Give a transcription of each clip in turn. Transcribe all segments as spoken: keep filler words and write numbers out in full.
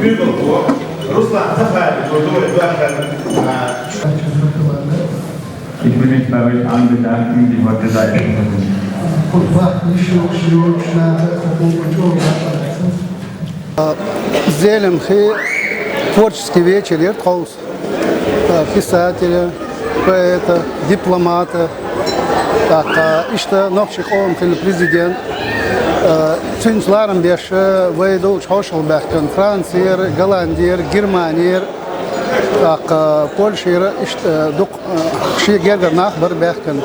Russland Safari, Cordova, Duarte, Ich will mich bei euch allen bedanken, die heute da sind. Зелимхи творческий вечер яр тховса. Писателя, поэта, дипломата, тӀаккха иштта нохчий къоман хилла президент, цуьнца ларам беш вай долчу хьошалгӀа баьхкина Францера, Голландера, Германера, тӀаккха Польшера, иштта дукха шен гергара нах бара баьхкина.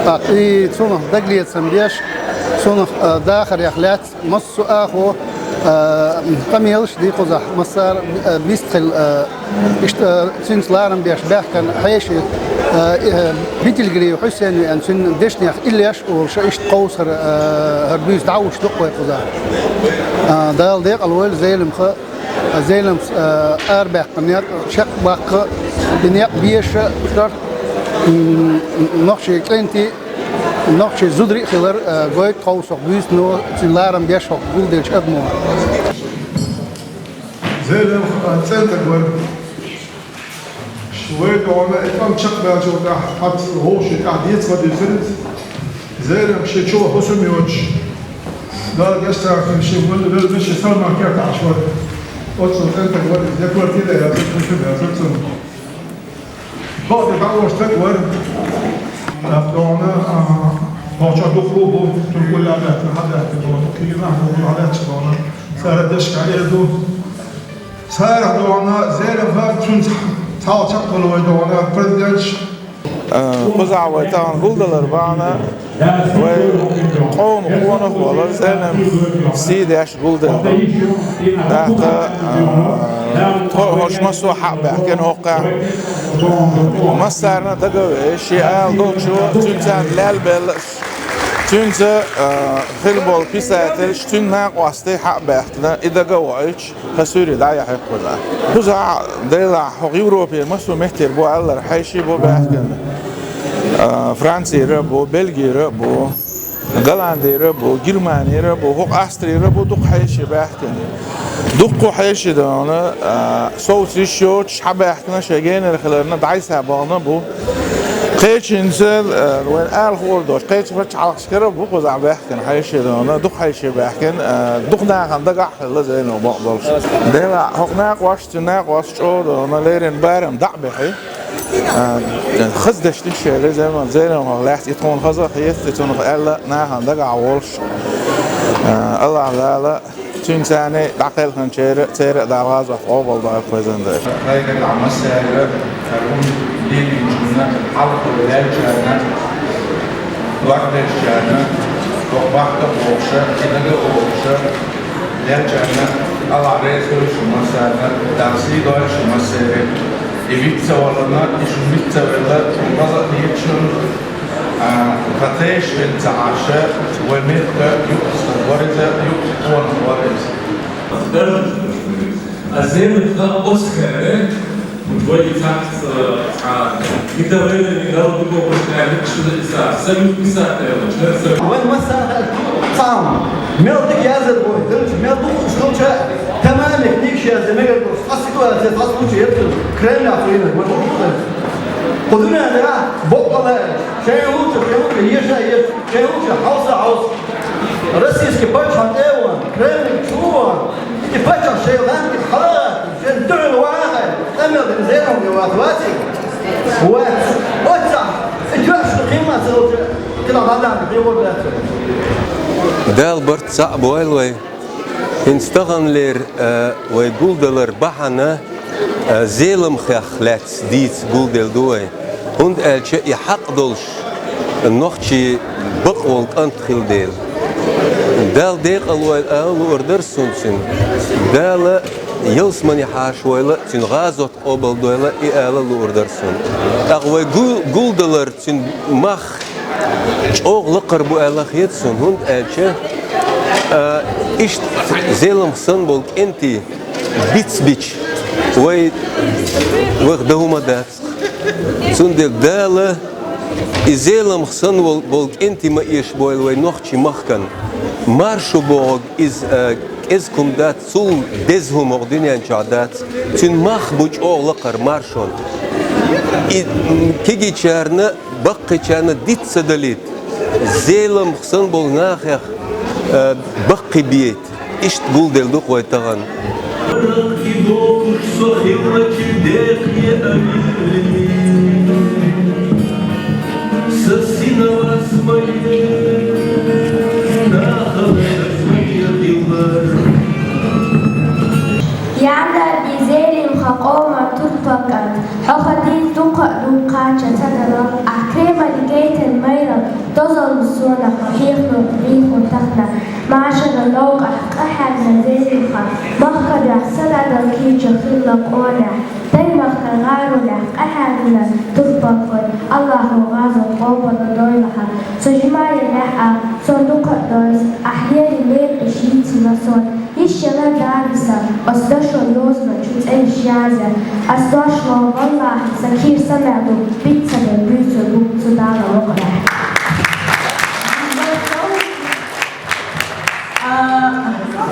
ТӀаккха и цунах дагалецам беш, цунах дахарех лаьцна массо а агӀо, къамелаш дийкъузахь, массара а, бист хилла, а, иштта, а, цуьнца ларам беш баьхкина хьеший, а, и, а, Битилгириев Хьусен веана, цуьнан дешнех Иллеш а волуш, иштта кховсар, а, хӀара буьйса дӀалуш ду-кх вай кхузахь. А, Дала декъала войла Зелимха, а, Зелимхас, а, арабаьккхина некъ, чекхбаккха, и некъ безаш, шарахь, м, нохчий кӀентий, нохчий зударий а хилар, а, гойту тховса хӀокху буьйсано, цуьнан ларам беш хӀокху гулделлачу адамо. Зелимха, а, цӀена стаг вара. Вай догӀна, и тӀом чекхбаьллачул тӀаьхьа, хьаца вовшийн тӀехь децаха дуьйцура иза. Зелимха шен чохь хӀусам йоцуш, Дала гечдойла, шен валла велла шен Салман кертахь Ӏаш вара. Оццул цӀена стаг вара иза, я квартира яцара, хӀусам яцара цунна. Бакъдерг дӀаоьшу стаг вара. ТӀаккха догӀна, а, нохчо дукха бу, туркулла а баьхкина, хьан баьхкина догӀна, кхин нах бу, хьан лаьтташ догӀна. Цара дешка эр ду. Цара догӀна, Зелимха цуьнца цхьаьна чекхвала вай догӀна, президенташ. А, кхузахь вай тахана гулдалар бахьана, вай къоман къонах а волу Зелимха сий деш гулделла. ТӀаккха, а, тхо-, хӀорш массо а хьа а баьхкина хӀокху. Массарна а дага а веъна, шен ала долчо, цуьнан царна лаьлла белла, цуьнца, а, хилла болу писательш, цуьнан накъостий хьа а баьхкина, и дага а воуьйтуш, хӀара суьйре дӀаяхьира кхузахь. Кхузахь, делахь, хӀокху Европера массо а меттера бу аллара, хьеший бу баьхкина. А, Францера а бу, Бельгера а бу. Голландера бу, Германера бу, хӀокху Австрера бу дукха хьеший баьхкина. Дуккха хьеший догӀна, а, совца йиш йоцуш хьа баьхкина, шайн генара хиларна дӀасабахана бу. Кхечуьнца, а, вайн ала хуур доцуш, кхечу пачхьалкхашкара бу кхузахь баьхкина хьеший догӀна, дукха хьеший баьхкина, а, дукха нахана дагахь а хилла Зелимха бакъдолуш. Делахь, хӀокху накъостий, цуьнан накъостий чӀогӀа догӀна, леррина барам дӀа а бехьи. А, хаза дешнаш а ели, Зелимха, Зелимхах лаьцна и тхуна хаза а хета, и цунах аьлла нахана дагахь волуш. А, АллахӀ Дала цуьнан царна дӀакхелхинчеран, церан а Дала гӀазот къобалдойла, везан Дела. Пайда массаьрга, хӀара хӀума дийначунна, хьалха лелачарна, догӀа дешчарна, хӀокху бахьана а бохуша, и дага а бохуша, лелачарна АллахӀ реза хуьлда шун массарна, Дала сий дойла шун массеран. И виц ца валарна, и шуна виц ца велла, шуна база а хеташ шуна, а, тхан тешаш велла ца Ӏаш, вай мехкан юкъа стаг вара иза, юкъа къонах вара иза. А Зелимха оцу хенахь, вай цхьацца, а, и давай, и дала дукха оцу хенахь, шуна иза, союз писателей, член союза. Вайн массара а цхьаъ, мел дика яздарг вай хилча, мел дукха уьш хилча, тамаме книгаш язъян мегар ду. Цхьа ситуация, цхьа случай яра цуьнан, Кремлехь цо йинарг, вай хӀун ду иза? Кху дуьнен тӀехь боккъала, шайн луча, шайн луча еша, еша, шайн луча хьовса, хьовса. Российский пачхьалкх тӀе а ван, Кремль чу а ван, и пачхьалкх шайн ланта хьала а гӀаттина, шайн дуьхьал ван а хьайна, къамел дина Зелимха вац, ваций? Вац. Оццахь, и тоьшалла кхин ма ца луча, кхидӀа дӀадахьа кхин гӀо дац. Дала барт цхьаъ бойла вай. ХӀинца таханлера, а, вай гулдалар бахьана, а, Зелимхах лаьцна дийца гулделла ду вай, хӀунда аьлча и хьакъ долуш нохчийн бакъволу кӀант хилла дела. Дала декъала войла ала луур дара суна цуьнан. Дала ялсамане хьаша войла, цуьнан гӀазот къобалдойла и ала луур дара суна. ТӀаккха вай гу-, гулдалар цуьнан мах чӀогӀа лакхара бу аьлла хета суна, хӀунда аьлча, а, иштта Зелимха санна болу кӀентий бицбича, вай, вайх дан хӀума дац. Цундела Дала и Зелимха санна вол-, болу кӀентий ма эшабойла вай нохчийн махкана. Маршо бохург иза, а, кӀезига хӀума дац, цул деза хӀума хӀокху дуьнен чохь дац. Цуьнан мах бу чӀогӀа лакхара маршонан. И, м, кегийчарна, баккхийчарна диц ца далийта, Зеламха санна болу нахех, э, баккхийбийта. Иштта гулделла ду-кх вай тахана. Яндар бен, Зеламха къоман турпалкъант, хьо хадийца дукха а дукха кхача ца далал, ахь Кремль гайтина майралла, дозалла сонах хьо хьехно вийхо тахана. Машаран новкъахь къахьегна Зеламха, махкарехь санадал кийча хилла къонехь, даймахкан гӀаролехь къахьегна турпалкъой, Аллахо гӀазот къобалдойла хьан. Со жимаялехь а, со дукха а дойса, ахь леррина некъаш йийцина сон. Йиш яра Дала сан, оцу дашо йозанан чу цӀераш язъян. Ас дош ло, валлахӀи, сан кийра самаьлу, бицца бен буьйцур бу цу Дала вокъалахь.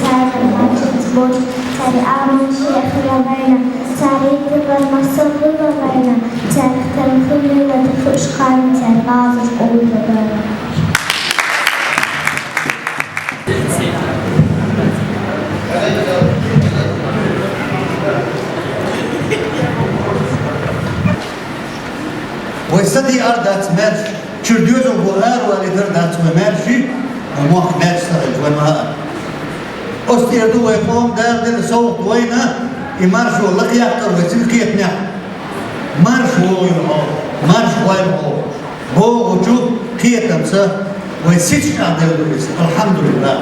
Цаьрга хьаьжча боцу, цаьрга амал шен хила вайна, цаьрга тилар масал хила вайна, цаьрга тан хила вайна, тхан уьш ханна цаьрга гӀазот къобалдойла. Вай са диар дац маьрша, чуьра доьзал бу аравалийтар дац вай маьрша, вай мохк маьрша ца хилча, вай ма хаьа. Оцу тӀера ду вай къоман Дала делла совгӀат вайна, и маршо лакхаяккхар вай цуьнан кхетамехь. Марша вогӀийла хьо, марша гӀойла хьо. БогӀучу кхетамца вай сица чӀагӀделла ду иза. Алхьамдулиллах.